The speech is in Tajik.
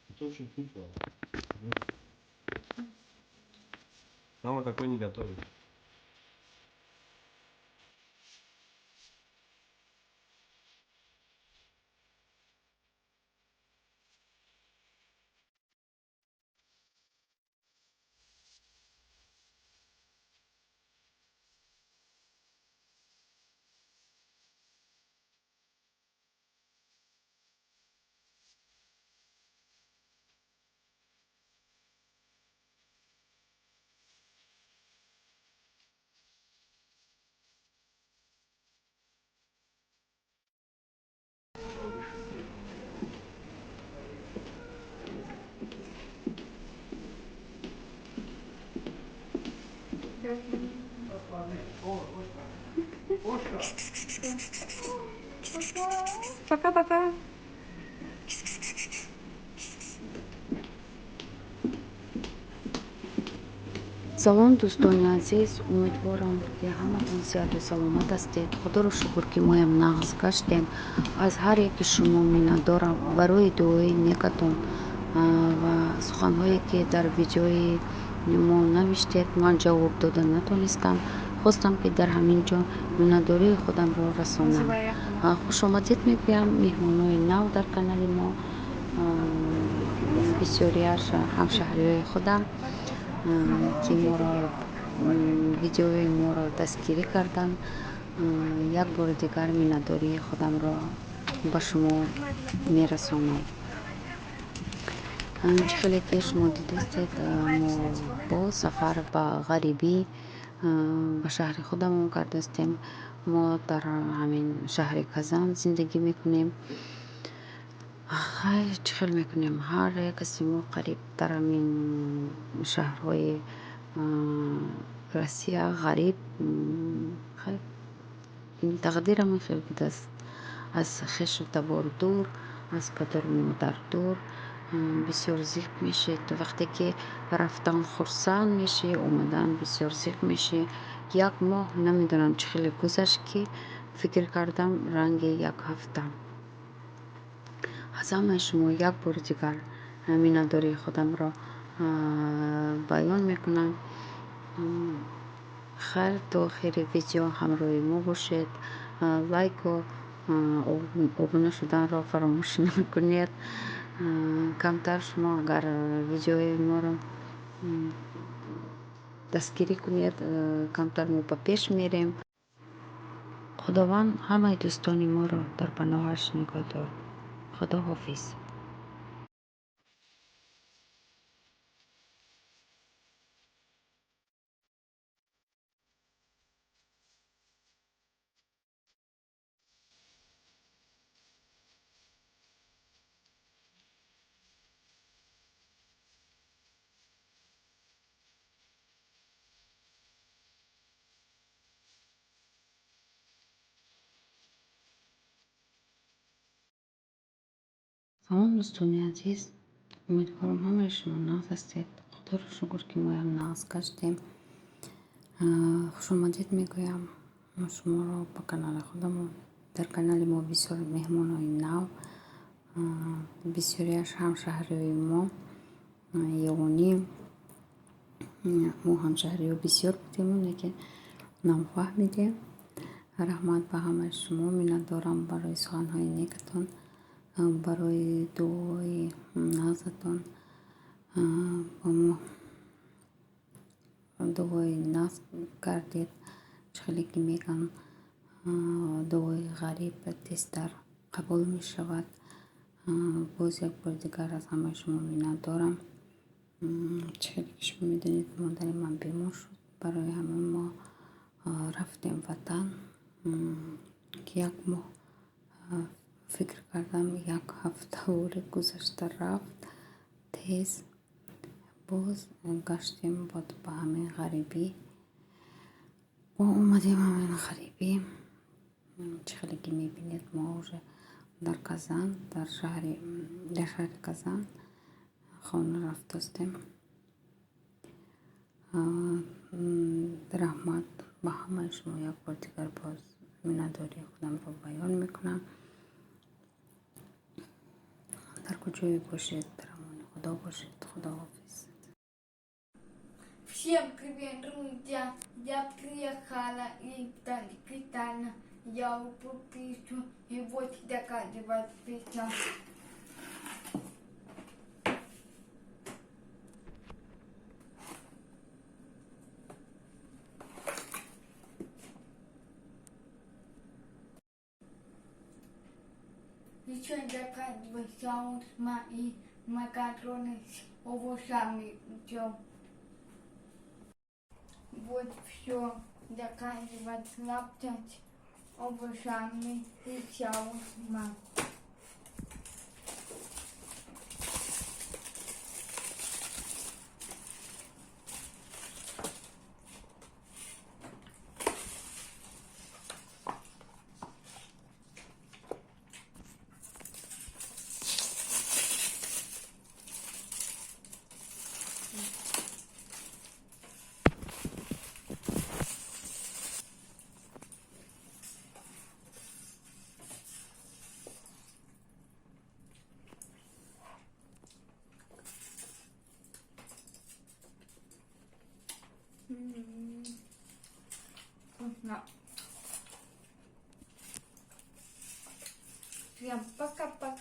Это очень вкусно. Мама такой не готовит. Пока-пока. Салом, дӯстони азиз! Умедворам, ки ҳаматон сиҳату саломат ҳастед. Худоро шукр, ки моям нағз гаштем. Аз ҳар яки шумо миннатдорам барои дуои некатон ва суханҳое, ки дар видеои мо навиштед. Ман ҷавоб дода натонистам, хостам, ки дар ҳамин ҷо миннатдории худамро расонам. Хушомадед мегӯям меҳмонои нав дар канали мо, бисёриаш ҳамшаҳриҳои худам, ки моро, видеои моро дастгирӣ карданд. Як бори дигар миннатдории худамро ба шумо мерасонам. Чӣ хеле ки шумо дидастед, мо боз сафар ба ғарибӣ, ба шаҳри худамон кардастем. Мо дар ҳамин шаҳри Казан зиндагӣ мекунем. Хайр, чӣ хел мекунем, ҳар як каси мо қариб дар ҳамин шаҳрҳои Россия ғариб. Хайр, тақдирам ин хел будааст: аз хешу табор дур, аз падару модар дур. Бисёр зиқ мешед. Вақте ки рафтан хурсанд мешӣ, омадан бисёр зиқ мешӣ. Як моҳ намедонам чӣ хеле гузашт, ки фикр кардам, ранги як ҳафта. Аз ҳамаи шумо як бори дигар миннатдории худамро баён мекунам. Хайр, то охири видео ҳамроҳи мо бошед. Лайку обуна шуданро фаромӯш накунед. Камтар шумо агар видеои моро дастгирӣ кунед, камтар мо ба пеш мерем. Худованд ҳамаи дӯстони моро дар паноҳаш нигоҳ дор. Худо ҳофиз. Салом, дӯстони азиз! Умедворам, ҳамаи шумо нағз ҳастед. Худоро шукр, ки моям нағз гаштем. Хушомадед мегӯям шуморо ба канали худамон. Дар канали мо бисёр меҳмонои нав, бисёриаш ҳамшаҳриҳои мо ёнӣ. Мо ҳамшаҳриҳо бисёр будему, лекин нафаҳмидем. Раҳмат ба ҳамаи шумо, миннатдорам барои суханҳои некатон, барои дуои нағзатон ба мо. Дуои нағз кардед. Чӣ хеле ки мегӯянд, дуои ғариб тезтар қабул мешавад. Боз як бори дигар аз ҳамаи шумо миннатдорам. Чӣ хеле ки шумо медонед, модари ман бемор шуд. Барои ҳамин мо рафтем ватан. Ки як моҳ фикр кардам, як ҳафтаворе гузашта рафт тез. Боз гаштем ба ҳамин ғарибӣ. Мо омадем ҳамин ғарибӣ. Чӣ хеле ки мебинед, мо уже дар Казан, дар шаҳри Казан хона рафтостем. Раҳмат ба ҳамаи шумо, як бор дигар боз миннатдории худамро баён мекунам. Дар куҷое бошед, дар амони Худо бошед. Худоҳофиз. Всем привет, друзья! Я приехала из Таджикистана. Я купил пиццу и вот заказывать пиццу. Еще заказывать шаурма и макароны с овощами. Все. Вот все. Заказывать лапша с овощами и шаурма. Вкусно. Всем пока-пока.